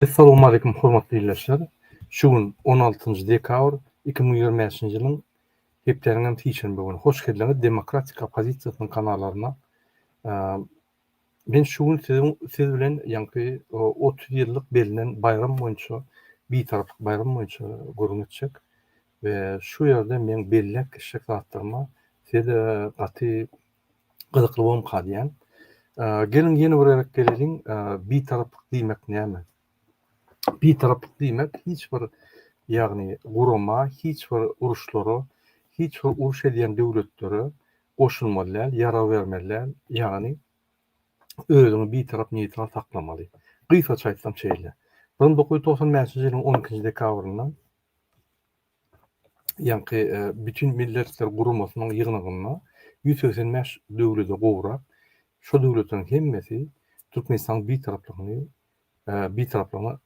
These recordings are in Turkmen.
Essalawmaleýkum hormatly ildeşler! Şu gün on altynjy dekabr 2025-nji ýylyň hepdäniň hem sişenbe güni. Hoş geldiňiz Demokratik oppozisiýasynyň kanallaryna. Men şu gün siziň siz bilen ýaňky 30 ýyllyk bellenen baýram boýunça Bitaraplyk baýramy boýunça gürrüň etjek we şu ýerde meň belläp geçjek zatlaryma size gaty gyzykly bolmka diýýän. Geliň ýene bir gezek geleliň, bitaraplyk diýmek näme? Bitaraplyk diýmek hiç bir ýagny gurama, hiç bir uruşlara, hiç bir uruş edýän döwletlere goşulmaly däl, ýarag bermeli däl, ýagny özüňi bitarap, neýtral saklamaly. Gysgaça aýtsam şeýle. 1995-nji ýylyň 12-nji dekabrynda ýaňky Bütin Milletler Guramasynyň ýygnagynda 185 döwlede gowrak, şo döwletleriň hemmesi Türkmenistanyň bitaraplygyny bitaraplygyny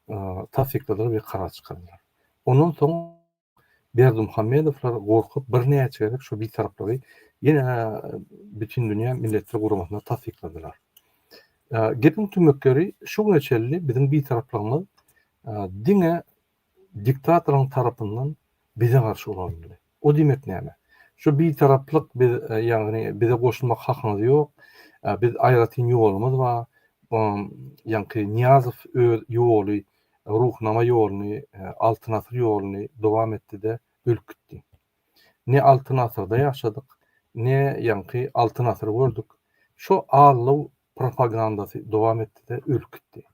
tassykladylar we karar çykardylar. Ondan soň Berdimuhamedowlar gorkup birnäçe gezek şo bitaraplygy ýene Bütindünýä Milletler Guramasynda tassykladylar. Gepiň tümmek ýeri şu güne çenli biziň bitaraplygymyz diňe diktatoryň tarapyndan bize garşy ulanyldy. O diýmek näme? Şu bitaraplyk biz ýagny bize goşulmak hakyňyz ýok. Biz aýratyn ýolumyz bar. Ýaňky Nyýazow öz ýoly, Ruhnama ýoluny, Altyn asyr ýoluny dowam etdi-de ölüp gitdi. Ne Altyn asyrda ýaşadyk, ne ýaňky Altyn asyry gördük. Şo aldaw propagandasy dowam etdi-de ölüp gitdi.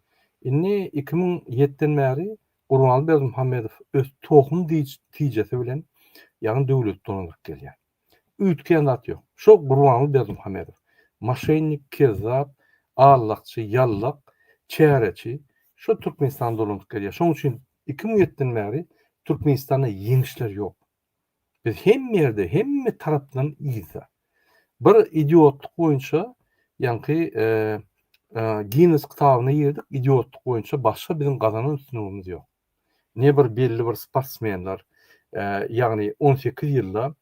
Indi 2007-den bäri Gurbanguly Berdimuhamedow öz tohum tijesi bilen ýagny döwleti dolandyryp gelýär. Üýtgän zat ýok. Şo Gurbanguly Berdimuhamedow. Moşennik, kezzap, allakçy, ýallak, çäreçi şo Türkmenistany dolandyryp gelýär. Şonuň üçin 2007-den bäri Türkmenistanda ýeňişler ýok. Biz hemme ýerde, hemme tarapdan yzda. Bir idiotlyk boýunça ýaňky Ginnes kitabyna girdik, idiotlyk boýunça başga biziň gazanan üstünligimiz ýok. Ne bir belli bir sportsmenler, ýagny 18 ýylda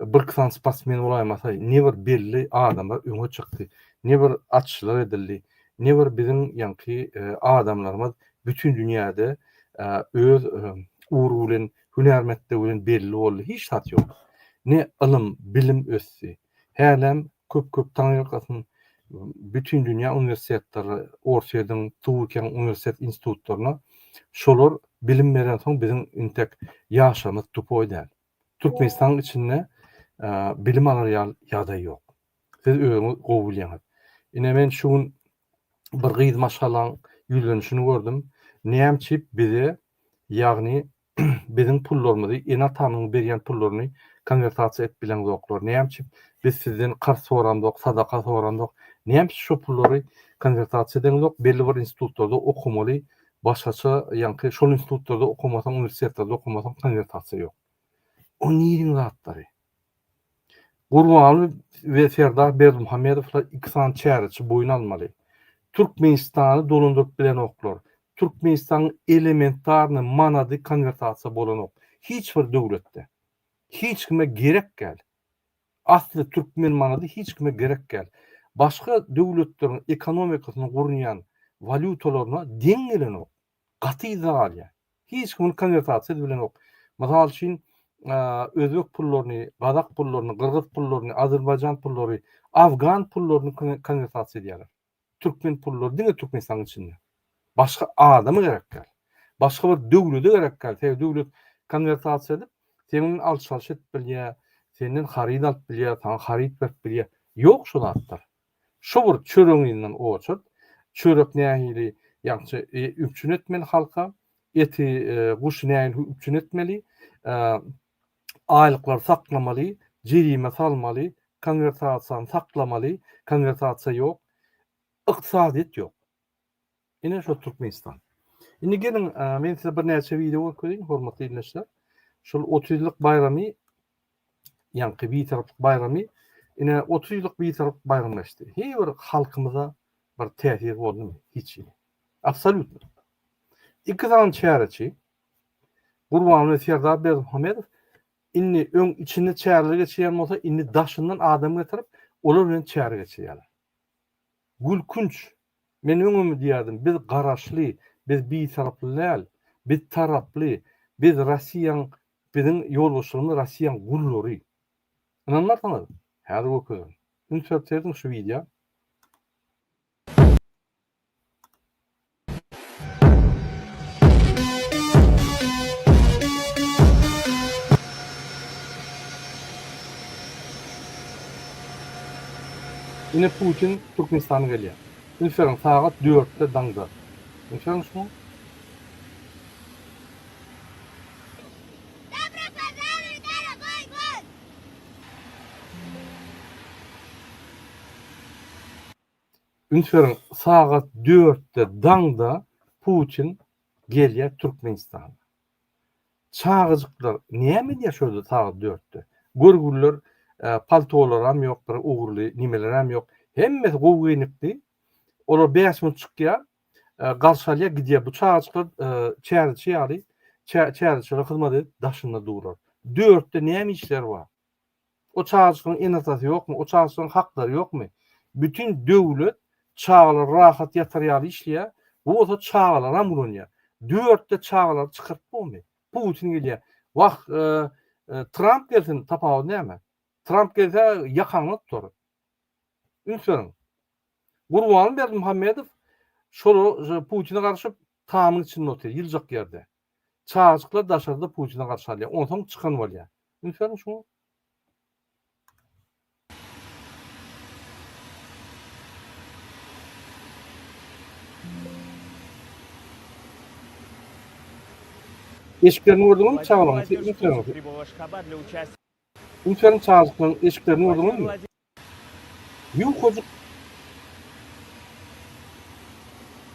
bir sany sportsmen bolaýmasa, ne bir belli adamlar öňe çykdy, ne bir açyşlar edildi, ne bir biziň ýaňky adamlarymyz bütin dünýäde öz ugry bilen hünärmentligi bilen belli boldy. Hiç zat ýok. Ne ylym, bilim ösdi. Hälem köp-köp taňryýalkasyn bütin dünýä uniwersitetleri, Orsýetiň, Türkiýäniň uniwersitet institutlaryna şolar bilim berensoň biziň intek ýaşlarymyz tupoý däl. Türkmenistanyň içinde bilim alar ýaly ýagdaý ýok. Siz özüňiz gowy bilýäňiz. Ine men şu gün bir gyz maşgalaň ýüzlenişini gördüm. Nämçip bize ýagny biziň pullarymyzy ene-atamyzyň berýän pullaryny konwertasiýa edip bileňzoklar. Nämçip biz sizden karz soramzok, sadaka soramzok. Nämçip şo pullary konwertasiýa edeňzok, belli bir institutlarda okamaly, başgaça ýaňky şol institutlarda okamasaň, uniwersitetlerde okamasaň konwertasiýa ýok. O niriň zatlary? Gurbanguly we Serdar Berdimuhamedowlar iki sany çäreçi boýun almaly. Türkmenistany dolandyryp bilenoklar. Türkmenistanyň elementarny manady konwertasiýa bolanok. Hiç bir döwletde. Hiç kime gerek gäl. Asly türkmen manady hiç kime gerek gäl. Başga döwletleriň ekonomikasyny gurnaýan walýutalaryna deň gelenok. Gaty yza galýar. Hiç kim muny konwertasiýa edip bilenok. Mysal üçin, özbek pullaryny, gazak pullaryny, gyrgyz pullaryny, azerbaýjan pullary, afgan pullaryny konwertasiýa edýärler. Türkmen pullary diňe Türkmenistanyň içinde. Başga adama gerek däl. Başga bir döwlede gerek däl. Sebäbi döwlet konwertasiýa edip, seniň bilen alyş-çalyş edip bilýär, senden haryt alyp bilýär, saňa haryt berip bilýär. Ýok şu zatlar. Şo bir çöregiň yzyndan oçurt. Çörek nähili ýagşy üpjün etmeli halka, eti, guşy nähili üpjün etmeli, aýlyklary saklamaly, jerime salmaly, konwertasiýany saklamaly, konwertasiýa ýok, ykdysadyýet ýok. Ine şo Türkmenistan. Indi geliň men size birnäçe wideo görkezeýin hormatly ildeşler. Şol 30 ýyllyk baýramy ýaňky bitaraplyk baýramy ine 30 ýyllyk bitaraplyk baýramy geçdi. Hiç bir halkymyza bir täsir boldumy? Hiç hili. Absolýutno. Iki sany çäreçi Gurbanguly Serdar Berdimuhamedow indi öň içinde çäreler geçirýän bolsa, indi daşyndan adam getirip, olar bilen çäre geçirýärler. Gülkünç. Men öňem diýerdim, biz garaşly. Biz bitaraply däl, biz taraply, biz Rossiýaň, biziň ýolbaşçylygymyz Rossiýaň gullary. Ynanmarsyňyz? Häzir görkezerin. Üns berip serediň şu wideo. Ine Putin Türkmenistana gelýär. Üns beriň sagat dörtde daňda. Üns beriň şuňa. Üns beriň, sagat dörtde daňda Putin gelýär Türkmenistana. Çagajyklar näme edýär şo ýerde sagat dörtde? Görgüliler paltolaram ýok, bir ugurly nimelerem ýok. Hemmesi gowy geýnikdi. Olar bäş minut çykýar, garşy alýar, gidýär. Bu çagajyklar çäreçi ýaly, çäreçilere hyzmat edip daşynda durlar. Dörtde näme işleri bar? O çagajyklaryň ene-atasy ýokmy? O çagajyklaryň haklary ýokmy? Bütin döwlet çagalar rahat ýatar ýaly işleýär. Bu bolsa çagalaram ulanýar. Dörtde çagalary çykaryp bolmy? Putin gelýär. Wah, Tramp gelsin, tapawudy näme? Tramp gelse ýakaňdan tutar. Üns beriň. Gurbanguly Berdimuhamedow şolara Putine garşy tamyň içinde otyr, ýyljak ýerde. Çagajyklar daşarda Putine garşy alýar. Onsoň çykan bolýar. Üns beriň şuňa. Eşiklerini gördüňizmi çagalaryň? Üns beriň. Üns beriň çagajyklaryň eşiklerini gördüňizmi? Ýukajyk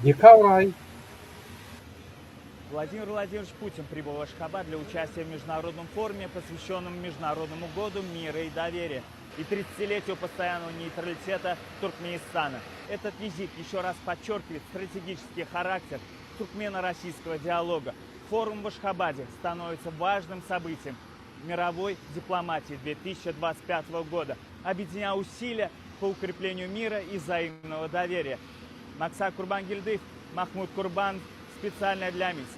dekabr aýy. Владимир Владимирович Путин прибыл в Ашхабад для участия в международном форуме, посвященном Международному году мира и доверия и 30-летию постоянного нейтралитета Туркменистана. Этот визит еще раз подчеркивает стратегический характер туркмено-российского диалога. Форум в Ашхабаде становится важным событием мировой дипломатии 2025 года, объединяя усилия по укреплению мира и взаимного доверия. Макса Курбангельдыев, Махмуд Курбан, специально для МИС.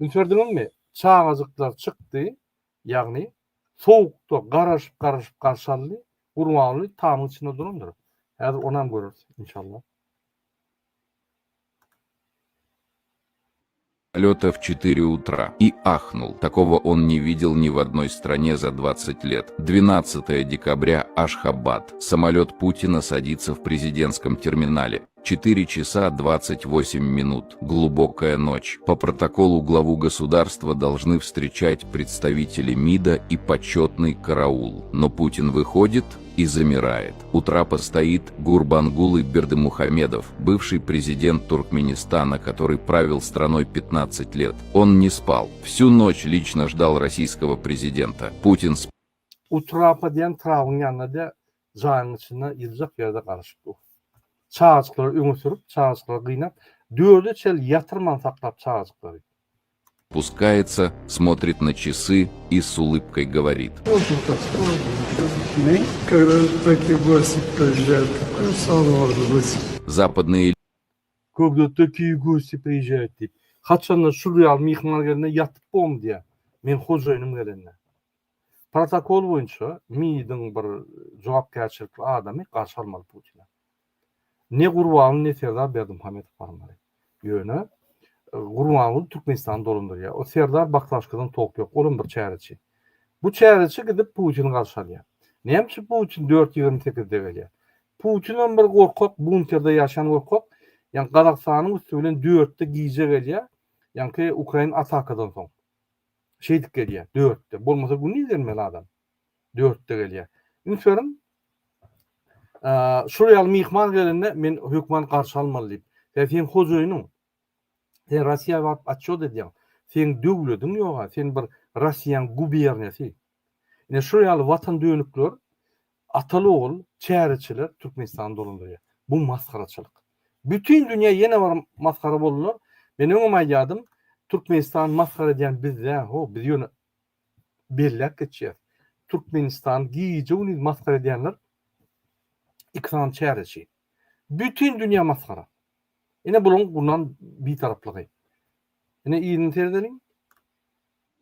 Üns berdiňizmi? Çagajyklar çykdy, ýagny sowukda garaşyp-garaşyp garşy aldy. Gurbanguly tamyň içinde durandyr. Häzir onam göreris, inşallah. Лета в 4 утра и ахнул. Такого он не видел ни в одной стране за 20 лет. 12 декабря Ашхабад. Самолет Путина садится в президентском терминале. 4 часа 28 минут. Глубокая ночь. По протоколу главу государства должны встречать представители МИДа и почетный караул. Но Путин выходит и замирает. У трапа стоит Гурбангулы Бердымухамедов, бывший президент Туркменистана, который правил страной 15 лет. Он не спал. Всю ночь лично ждал российского президента. Путин U trapa diýen trabyň ýanynda jaýyň içinde ýyljak ýerde garaşyp dur. Çagajyklary öňe sürüp, çagajyklary gynap, dörde çenli ýatyrman saklap çagajyklary. Спускается, смотрит на часы и с улыбкой говорит. Когда такие гости приезжают, какой сон может быть? Западные Когда такие гости приезжают diýip. Haçanda şul ýaly myhman gelende ýatyp bormy diýýär. Men hojaýynym gelende. Protokol boýunça MİD-iň bir jogapkärçilikli adamy garşy almaly Putine. Ne Gurbanguly ne Serdar Berdimuhamedow barmaly. Ýöne Gurbanguly Türkmenistany dolandyrýar. O Serdar Baklaşkadan tok ýok. Olam bir çäreçi. Bu çäreçi gidip Putini garşy alýar. Näme üçin Putin dört 28-de gelýär? Putinam bir gorkak, bunkerde ýaşan gorkak. Ýagny Gazagystanyň üsti bilen dörtde gije gelýär. Ýaňky Ukraina atakadan soň. Şeýdip gelýär dörtde. Bolmasa gündiz gelmeli adam. Dörtde gelýär. Üns beriň. Şol ýaly myhman gelende men hökman garşy almaly diýip. Sen seň hojaýynyň. Sen Russiýa baryp otçýot edýäň. Seň döwlediň ýog-a, sen bir Russiýaň guberniýasy. Ine şol ýaly watan dönükler ataly-ogul çäreçiler Türkmenistany dolandyrýar. Bu masgaraçylyk. Bütin dünýä ýene bir masgara boldular. Men öňem aýdýardym, Türkmenistany masgara edýän biz däl, ho, biz ýöne belläp geçýäs. Türkmenistany gije-gündiz masgara edýänler iki sany çäreçi. Bütin dünýä masgara. Ine bularyň gurnan bitaraplygy. Ine yzyny seredeliň.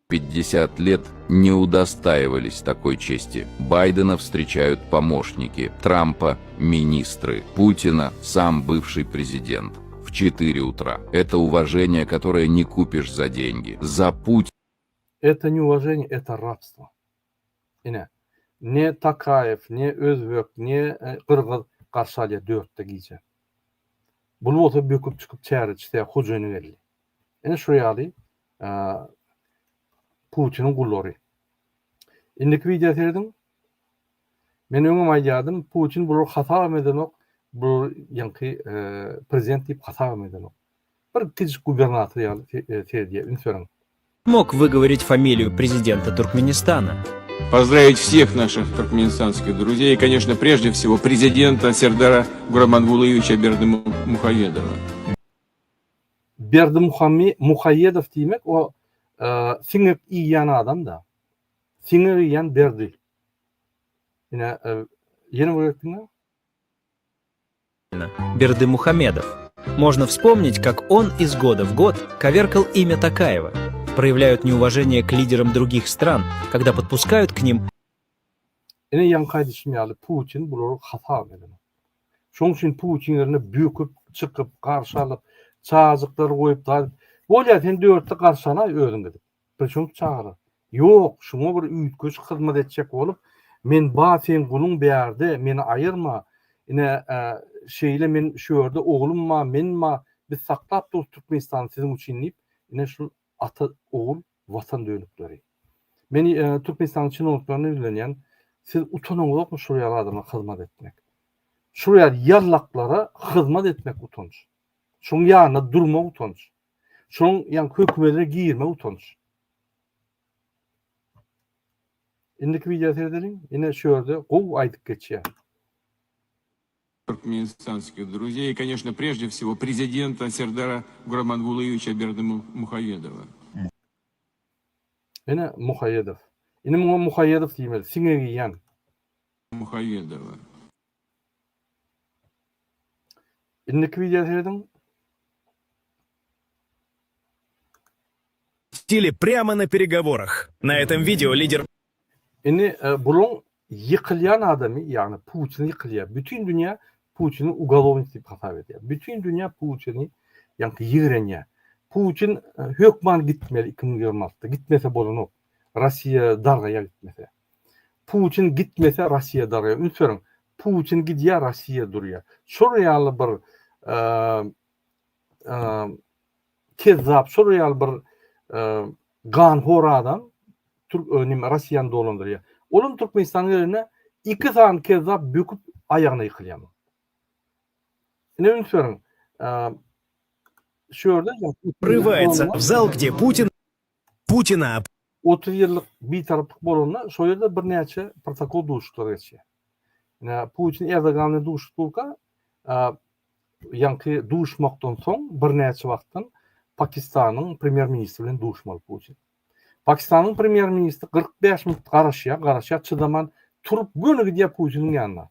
50 лет не удостаивались такой чести. Байдена встречают помощники, Трампа – министры, Путина – сам бывший президент. В 4 утра. Это уважение, которое не купишь за деньги. За Путина Это не уважение, это рабство. Ine, ne Tokaýew, ne özbek, ne gyrgyz garşy alýar dörtde gije. Bul bolsa böküp çykyp çäre çysaýar, hojaýyny geldi. Ine şu ýaly Putiniň gullary. Indiki wideo serediň. Men öňem aýdýardym, Putin bulary hasabam edenok, bular ýaňky prezident diýip hasabam edenok. Bir kiçijik gubernator ýaly seredýär, üns beriň. Мог выговорить фамилию президента Туркменистана. Поздравить всех наших туркменистанских друзей и, конечно, прежде всего президента Сердара Гурбангулыевича Бердымухамедова. Berdimuhamedow diýmek o siňek iýýän adam-da. Siňek iýýän Berdi. Ine, ýene bir gezek diňle. Бердымухамедов. Можно вспомнить, как он из года в год коверкал имя Токаева. Проявляют неуважение к лидерам других стран, когда подпускают к ним Ine ýaňky aýdyşym ýaly Putin bulary hasap edenok. Şoň üçin Putin ýerine böküp çykyp garşy alyp çajyklary goýup zat bolýa sen dörtde garşy alaý özüň gidip. Priçem çagyrar. Ýok şuňa bir üýtgeşik hyzmat etjek bolup men ba seň guluň bärde meni aýyrma ine şeýle men şu ýerde oglum ba men ba biz saklap durus Türkmenistany siziň üçin diýip ine şul ata ogul watan dönükleri. Men Türkmenistanyň çinowniklaryna ýüzlenýän, siz utanaňyzokmy şul ýaly adama hyzmat etmek? Şul ýaly ýallaklara hyzmat etmek utanç. Şoň ýanynda durmak utanç. Şoň ýaňky hökümetine girmek utanç. Indiki wideo seredeliň. Ine şu ýerde gowy aýdyp geçýär. Туркменистанских друзей и, конечно, прежде всего президента Сердара Гурбангулыевича Бердымухамедова. Ine Muhaýedow. Indi muňa Muhaýedow diýmeli, siňek iýen. Muhaýedowa. Indiki wideo serediň. Стили прямо на переговорах. На этом видео лидер Indi bulaň ýykylýan adamy, ýagny Putin ýykylýar. Bütin dünýä Putini ugalownik diýip hasap edýär. Bütin dünýä Putini ýaňky ýigrenýär. Putin hökman gitmeli 2026-da. Gitmese bolanok. Russiýa dargaýar gitmese. Putin gitmese Russiýa dargaýar. Üns beriň. Putin gidýär, Russiýa durýar. Şol ýaly bir kezzap, şol ýaly bir ganhor adam Türk nime Russiýany dolandyrýar. Olam Türkmenistana gelende iki sany kezzap böküp aýagyna ýykylýar. Ine üns beriň. Şu ýerde Врывается в зал, где Путин Путина 30 ýyllyk bitaraplyk bolanda şo ýerde birnäçe protokol duşuşyklar geçýär. Ine Putin Erdogan bilen duşuşyp durka Ýaňky duşmakdan soň birnäçe wagtdan Pakistanyň premýer-ministri bilen duşmaly Putin. Pakistanyň premýer-ministri 45 minut garaşýar, garaşýar, çydaman turup göni gidýär Putiniň ýanyna.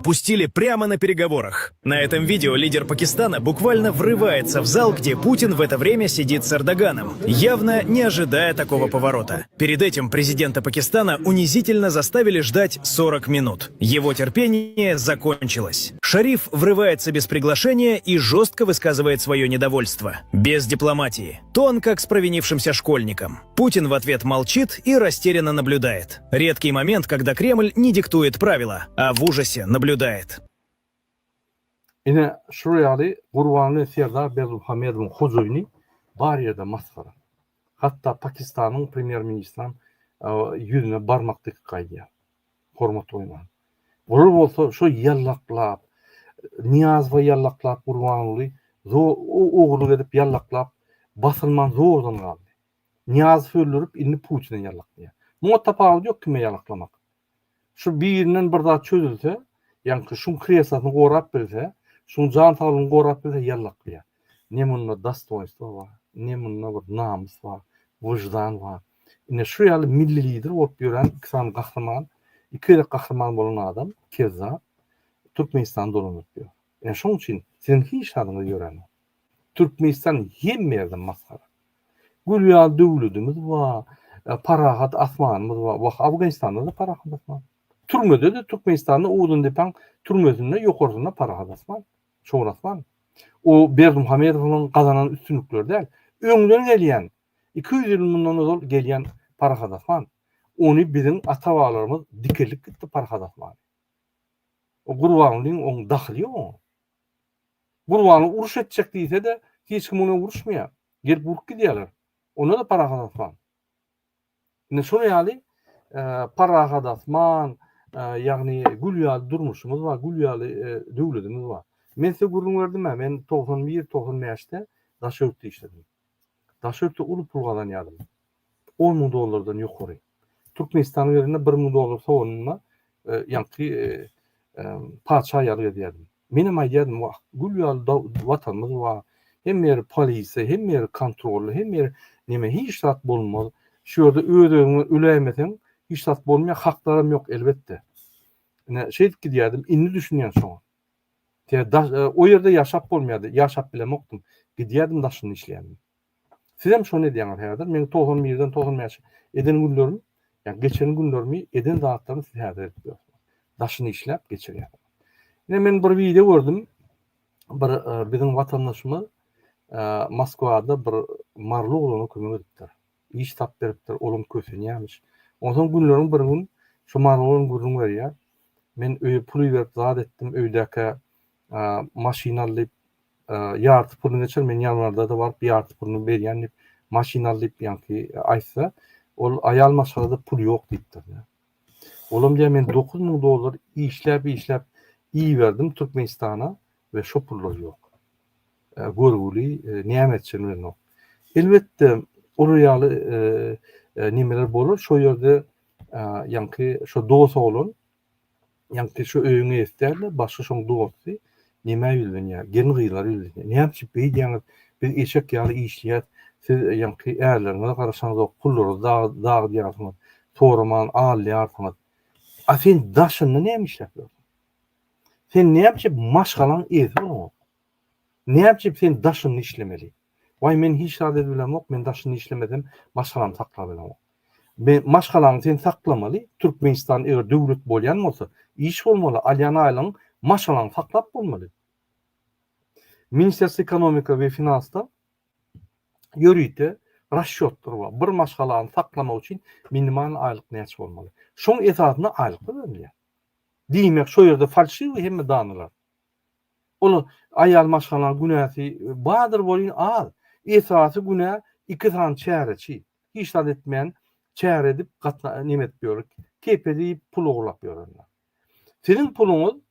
Пустили прямо на переговорах. На этом видео лидер Пакистана буквально врывается в зал, где Путин в это время сидит с Эрдоганом, явно не ожидая такого поворота. Перед этим президента Пакистана унизительно заставили ждать 40 минут. Его терпение закончилось. Шариф врывается без приглашения и жестко высказывает свое недовольство. Без дипломатии. Тон как с провинившимся школьником. Путин в ответ молчит и растерянно наблюдает. Редкий момент, когда Кремль не диктует правила, а в ужасе наблюдает. Ine, şular ýaly Gurbanguly Serdar Berdimuhamedowyň hojaýyny bar ýerde masgara. Hatda Pakistanyň premýer-ministrem ýüzüne barmak dikip gaýdýar. Hormat goýman. Bular bolsa şo ýallaklap, Nyýazowa ýallaklap Gurbanguly ogurlyk edip ýallaklap basylman zordan galdy. Nyýazowy öldürip indi Putine ýallaklaýar. Muňa tapawudy ýok kime ýalaklamak. Şu birinden bir zat çözülse, ýaňky şuň kreslosyny gorap bilse, şuň jan saglygyny gorap bilse ýallaklaýar. Ne munda dostoýnstwo bar, ne munda bir namys bar, wyždan bar. Ine şu ýaly milli lider bolup ýören iki sany gahryman, iki gezek gahryman bolan adam, kezzap, Türkmenistany dolandyryp ýör. Ine şoň üçin siziň hiç zadyňyz ýöränok. Türkmenistan hemme ýerde masgara. Gül ýaly döwledimiz bar, parahat asmanymyz bar. Wah, Afganistanda-da parahat asman. Türmede-de Türkmenistanda Owdandepäň türmesinde ýokarsynda parahat asman, şor asman. O Berdimuhamedowyň gazanan üstünlikleri däl. Öňden gelýän, 200 ýyl mundan ozal gelýän parahat asman. Ony biziň ata-babalarymyz dikeldip gitdi parahat asmany. O Gurbangulyň oň dahyly ýok oňa. Gurbanguly uruş etjek diýse-de, hiç kim oňa uruşmaýar. Gelip urup gidýärler. Onda-da parahat asman. Ine şol ýaly parahat asman, ýagny gül ýaly durmuşymyz bar, gül ýaly döwletimiz bar. Men size gürrüň berdim-ä, men 91, 95-de daşary ýurtda işledim. Daşary ýurtda uly pul gazanýardym. 10 müň dollardan ýokary. Türkmenistana gelende 1 müň dollar sowanynda ýaňky patyşa ýaly gezýärdim. Menem aýdýardym, wah, gül ýaly watanymyz bar, hemme ýeri polisiýa, hemme ýeri kontrolly, hemme ýeri neme, hiç zat bolmaz. Şu ýerde öz-özüňe öläýmeseň, hiç zat bolmaýar, haklaram ýok, elbetde. Ine, şeýdip gidýärdim, indi düşünýän şoňa. O ýerde ýaşap bolmaýardy, ýaşap bilemokdym. Gidýärdim, daşynda işleýärdim. Sizem şony edýäňiz häzir. Meň 91-den 95 eden günlerim, ýa geçen günlerimi, eden zatlarymy siz häzir edip ýörsüňiz. Daşyny işläp geçirýärsiňiz. Ine men bir wideo gördüm. Bir e, biziň watandaşymyz e, Moskwada bir maryly oglana kömek edipdir. Iş tap beripdir, olam kösenýärmiş. Onsoň günleriň bir gün şu maryly oglan gürrüň berýär. Men öýe pul iberip zat etdim, öýdäkä e, maşyn al diýip ýarty puluny geçir, men ýanwarda-da baryp ýarty puluny berýän diýip, maşyn al diýip ýaňky aýtsa, ol aýal maşgalada pul ýok diýipdir. Olam diýýär, men 9000 dollar işläp-işläp iberdim Türkmenistana we şo pullar ýok. Görgüli näme etjegini bilenok. Elbetde, olar ýaly nemeler bolar, şo ýerde ýaňky şo dos oglan Ýaňky şu öýüň eýesi däl-de, başga şoň dosty nämä ýüzlenýär, gelin-gyzlara ýüzlenýär. Näme üçin beýdýäňiz, biz eşek ýaly işleýäs, siz ýaňky ärleriňize garaşaňyzok, pullary dagydýarsyňyz, soraman alýarsyňyz. A sen daşynda näme işläp ýörsüň? Sen näme üçin maşgalaň eýesi bolaňok? Näme üçin sen daşynda işlemeli? Waý men hiç zat edip bilemok, men daşynda işlemesem maşgalamy saklap bilemok. Men maşgalaňy sen saklamaly, Türkmenistan eger döwlet bolýan bolsa, iş bolmaly, alýan aýlygyň maşgalaňy saklap bolmaly. Ministerstwo ekonomika we finansda ýörite rasçýotlar bar. Bir maşgalany saklamak üçin minimal aýlyk näçe bolmaly? Şoň esasynda aýlyklar berilýär. Diýmek şo ýerde falşiwi hemme danylar. Ol aýal maşgalaň günäsi bardyr welin az. Esasy günä iki sany çäreçi. Hiç zat etmän çäre edip gatna neme edip ýör. Keýp edip pul ogurlap ýörenler. Siziň puluňyz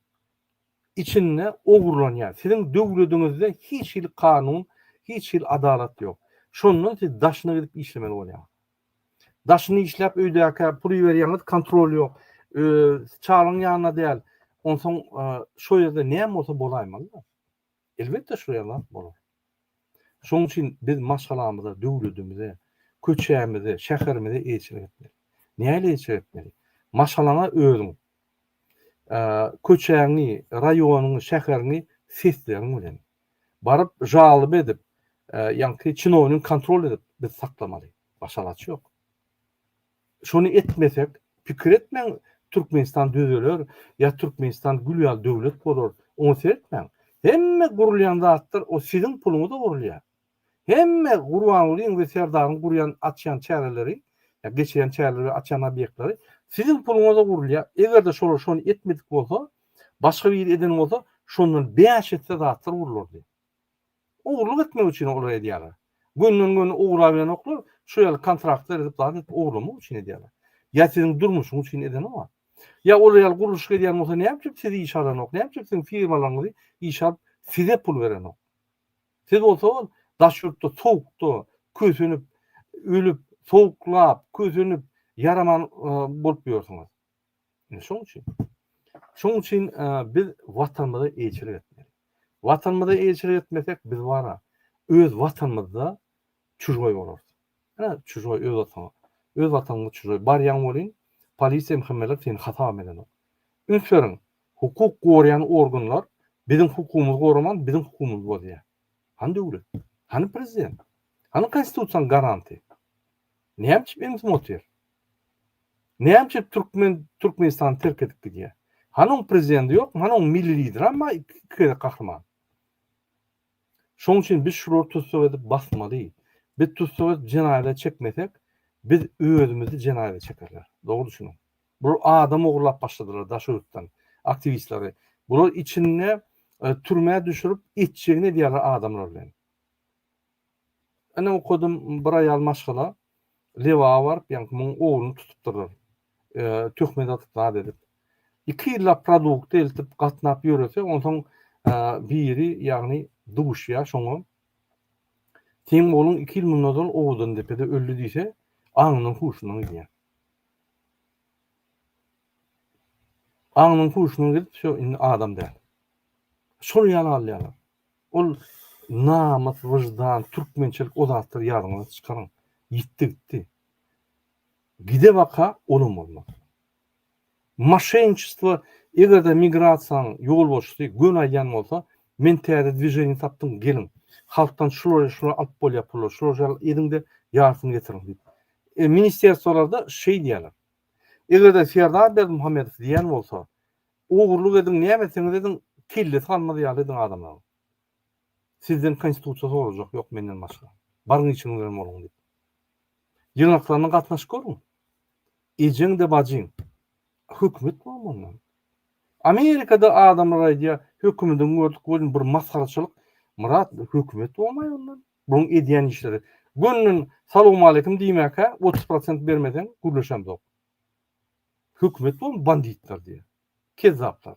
içinde ogurlanýar. Siziň döwlediňizde hiç hili kanun, hiç hili adalat ýok. Şondan siz daşyna gidip işlemeli bolýaňyz. Daşyny işläp öýdäkä pul iberýäňiz kontrol ýok. Çagaň ýanynda däl. Onsoň şo ýerde näme bolsa bolaýmaly-da. Elbetde şo ýaly bolar. Şonuň üçin biz maşgalamyza, döwletimize, köçämize, şäherimize eýeçilik etmeli. Nähili eýeçilik etmeli? Maşgalaňa özüň, köçäňi, raýonyňy, şäheriňi sesleriň bilen baryp žaloba edip, ýaňky çinownik kontrol edip biz saklamaly. Başga alaç ýok. Şony etmesek, pikir etmäň Türkmenistan düzeler ýa Türkmenistan gül ýaly döwlet bolar, oňa seretmäň. Hemme gurulýan zatlar o siziň puluňyza gurulýar. Hemme Gurbangulyň we Serdaryň gurýan açýan çäreleri, ýa geçirýän çäreleri we açýan obýektleri siziň puluňyza gurulýar. Eger-de şolar şony etmedik bolsa, başga biri eden bolsa, şondan bäş esse zatlar gurlardy. Ogurlyk etmek üçin olar edýärler. Gönden-göni ogurlabilenoklar, şu ýaly kontraktlar edip zat edip ogurlamak üçin edýärler. Ýa siziň durmuşyňyz üçin edenok. Ýa olar ýaly gurluşyk edýän bolsa näme üçin sizi işe alanok, näme üçin siziň firmalaryňyzy işe alyp size pul berenok. Siz bolsa ol daş ýurtda sowukda kösenip, ölüp, sowuklap, kösenip, ýaraman bolup ýörsüňiz. Ine şoň üçin. Şoň üçin biz Watanymyza eýeçilik etmeli. Watanymyza eýeçilik etmesek biz bara öz Watanymyzda çužoý bolarys. Ine çužoý öz watanyňa. Öz watanyňda çužoý. Barýaň welin polisiýa MHM-ler seni hasabam edenok. Üns beriň, hukuk goraýan organlar. Biziň hukugymyzy goraman, biziň hukugymyzy bozýar. Hany döwlet? Hany prezident? Hany konstitusiýanyň garanty? Näme üçin emsip otyr? Näme üçin türkmen Türkmenistany terk edip gidýär? Hany oň prezidenti ýokmy? Hany oň milli lideri amma iki gezek gahryman. Şoň üçin biz şulary tussag edip basmaly. Biz tussag edip jenaýata çekmesek, biz özümizi jenaýata çekerler. Dogry düşüniň. Bular adam ogurlap başladylar daşary ýurtdan aktiwistleri. Bular içinde türmä düşürip etjegini edýärler adamlar bilen. Ine okadym bir aýal maşgala Lebaba baryp ýaňky muň ogluny tutupdyrlar. Töhmet atyp zat edip. 2 ýyllap produkt eltip gatnap ýörese onsoň biri ýagny duşýar şoňa. Seň ogluň 2 ýyl mundan ozal Owadandepede öldi diýse aňyndan huşundan gidýär. Aňynyň huşundan gidip şo indi adam däl. Şol ýaly alýarlar. Ol namys, wyždan, türkmençilik o zatlary ýadyňyzdan çykaryň. Ýitdi gitdi. Gide baka olam bolmaz. Moşenniçestvo eger-de migrasiýanyň ýolbaşçysy göni aýdýan bolsa, men täze dwiženiýe tapdym geliň. Halkdan şular şular alyp bolýar pullary, şular şular ediňde ýarysyny getiriň diýip. E, ministerstwolarda şeý diýýärler. Eger-de Serdar Berdimuhamedow diýen bolsa, ogurlyk ediň, näme etseňiz ediň, kellesi galmaz ýaly ediň adamlaryň. Sizden konstitusiýa sorajak ýok menden başga. Baryň işiňiz bilen boluň diýip. Ýygnaklaryna gatnaşyp görüň. Ejeň-de bajyň. Hökümet bormy ondan? Amerikada adamlar aýdýar, hökümediňi gördük welin bir masgaraçylyk. Myrat, hökümet bolmaý ondan? Buň edýän işleri. Gönden salowmaleýkim diýmäkä 30 prosent bermeseň gürleşemzok. Hökümet bolmy banditler diýýär. Kezzaplar.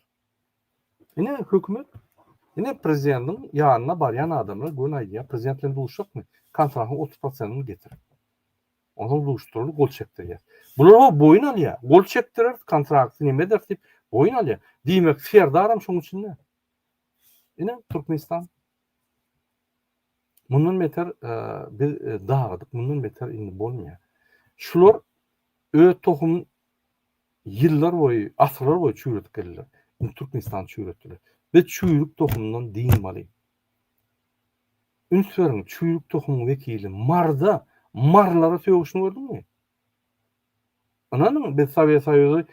Ine hökümet. Ine prezidentiň ýanyna barýan adamlar göni aýdýar, prezident bilen duşjakmy? Kontraktyň 30 prosentini getir. Onsoň duşdurarys, gol çekdirýär. Bular o boýun alýar. Gol çekdireris, kontrakty neme ederis diýip boýun alýar. Diýmek Serdaram şoň içinde. Ine Türkmenistan. Mundan beter biz dagadyk, mundan beter indi bolmaýar. Şular öz tohum ýyllar boýy, asyrlar boýy çüýredip geldiler. Indi Türkmenistany çüýretdiler. Biz çüýrük tohumdan dynmaly. Üns beriň, çüýrük tohumyň wekili Marda marylara sögüşini gördüňmi? Ynanyň, biz Sowet Soýuzy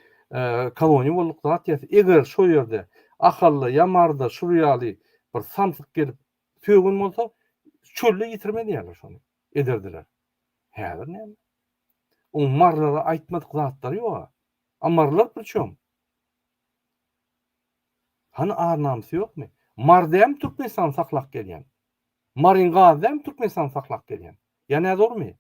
koloniýa bolduk zat diýýäs. Eger şo ýerde Ahalda ýa Maryda şul ýaly bir samsyk gelip sögen bolsa, çölde ýitirme diýerler şony. Ederdiler. Häzir näme? Oň marylara aýtmadyk zatlary ýog-a. A marylar priçem? Hany ar-namysy ýokmy? Mary dälmi Türkmenistany saklap gelýän? Maryň gazy dälmi Türkmenistany saklap gelýän? Ýa nädogrymy?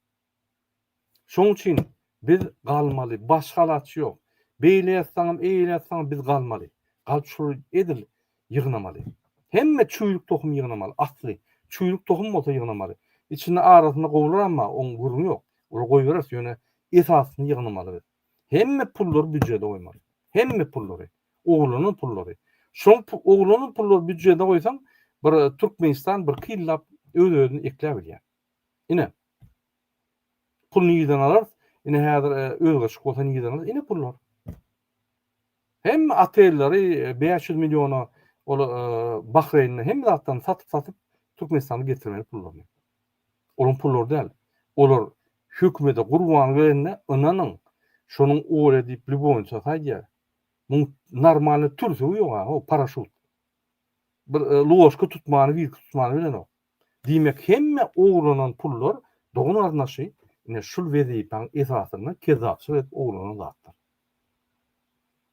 Şoň üçin biz galmaly, başga alaç ýok. Beýle ýatsaňam, eýle ýatsaňam biz galmaly. Galyp şuly edil ýygnamaly. Hemme çüýrük tohum ýygnamaly, asly. Çüýrük tohum bolsa ýygnamaly. Içinde arasynda gowularam bar, oň gürrüňi ýok. Olary goýbereris, ýöne esasyny ýygnamaly biz. Hemme pullary býujete goýmaly. Hemme pullary. Ogurlanan pullary. Şoň ogurlanan pullary býujete goýsaň, bir Türkmenistan birki ýyllap öz-özüni ekläp bilýär. Ine. Pul nirden alarys? Ine häzir özgerişik bolsa nirden alarys? Ine pullar. Hemme otelleri 500 milliona ol Bahreýnde hemme zatdan satyp-satyp Türkmenistana getirmeli pullaryny. Olaryň pullary däl. Olar hökümete gurban berende ynanyň, şonuň Olýa diýip lýubownicasy aýdýar. Muň normalny türsügi ýok-a, ho, paraşut. Bir ložka tutmany, wilka tutmany bilenok. Diýmek, hemme ogurlanan pullar dogan-garyndaşy ine şul wezipäň esasynda kezzapçylyk edip ogurlanan zatlar.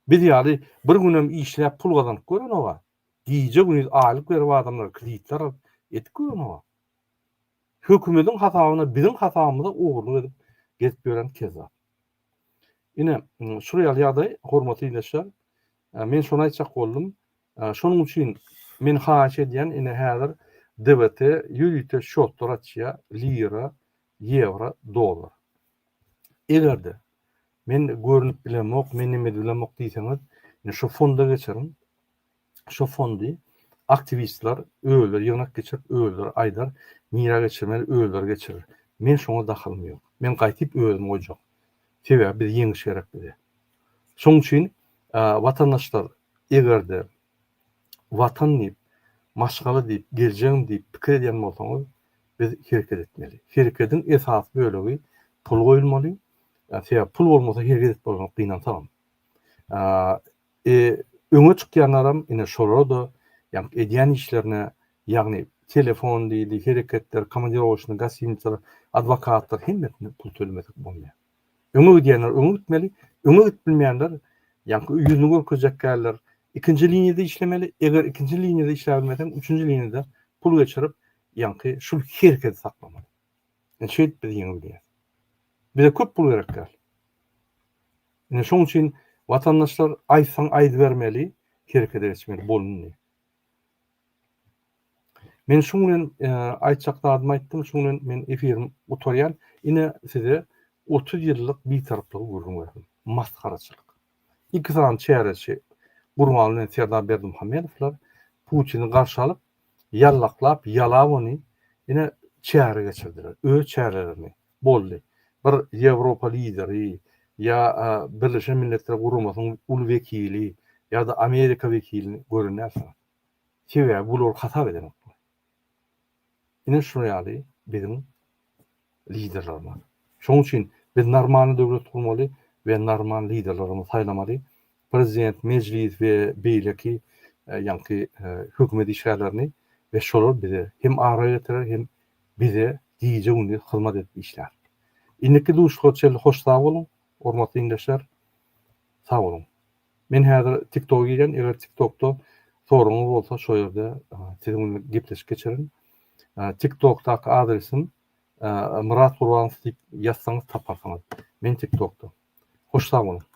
Biz ýaly bir günem işläp pul gazanyp görenok-a. Gije-gündiz aýlyk berip adamlara kreditler alyp edip görenok-a. Hökümediň hasabyna biziň hasabymyza ogurlyk edip gezip ýören kezzap. Ine, şul ýaly ýagdaý, hormatly ildeşler. Men şony aýtjak boldum. Şonuň üçin men haýyş edýän, ine häzir DWT ýörite şotlar açýar, lira, ýewro, dollar. Eger-de men görnüp bilemok, men neme edip bilemok diýseňiz, ine şu fonda geçiriň. Şu fondy aktiwistler özleri ýygnak geçirip, özleri aýdar, nirä geçirmeli, özleri geçirer. Men şoňa dahylym ýok. Men gaýtyp özüm goýjak. Sebäbi biz ýeňiş gerek bize. Şonuň üçin watandaşlar Eger-de. Watan diýip, maşgala diýip, geljegim diýip pikir edýän bolsaňyz, biz hereket etmeli. Herekediň esasy bölegi pul goýulmaly. Sebäbi pul bolmasa hereket edip bolanok gynansagam. E, öňe çykýanlaram ine şolara-da ýagny edýän işlerine ýagny telefon diýdi, hereketler, komandirowoçnyý, gostinitsalar, adwokatlar hemmesine pul tölemesek bolmaýar. Öňe gidýänler öňe gitmeli, öňe gidip bilmeýänler ýaňky ýüzüni görkezjek däldir. Ikinji liniýada işlemeli, eger ikinji liniýada işläbilmeseň, üçünji liniýada pul geçirip, ýaňky şul hereketi saklamaly. Ine şeýdip biz ýeňip bilýäris. Bize köp pul gerek däl. Ine şoň üçin watandaşlar aýtsaň aýdybermeli, herekete geçmeli bolundy. Men şuň bilen aýtjak zadymy aýtdym, şuň bilen men efirimi gutarýan. Ine size 30 ýyllyk bitaraplygy gürrüň berdim. Masgaraçylyk. Iki sany çäreçi Gurbanguly bilen Serdar Berdimuhamedowlar Putini garşy alyp, ýallaklap, ýalap ony ine çäre geçirdiler. Öz çärelerini. Boldy. Bir Ýewropa lideri ýa Birleşen Milletler Guramasynyň uly wekili ýa-da Amerika wekilini gören dälsiňiz. Sebäbi bular hasap edenoklar. Ine şular ýaly biziň liderlerimiz. Şonuň üçin biz normalny döwlet gurmaly we normal liderlerimizi saýlamaly. Prezident, mejlis we beýleki ýaňky hökümet işgärlerini we şolar bize hem abraý getirer hem bize gije-gündiz hyzmat edip işlär. Indiki duşuşyga çenli hoş sag boluň, hormatly ildeşler. Sag boluň. Men häzir TikToka girýän, eger TikTokda soragyňyz bolsa şo ýerde siziň bilen gepleşik geçerin. TikTokdaky adresim Myrat Gurbanow diýip ýazsaňyz taparsyňyz. Men TikTokda. Hoş sag boluň.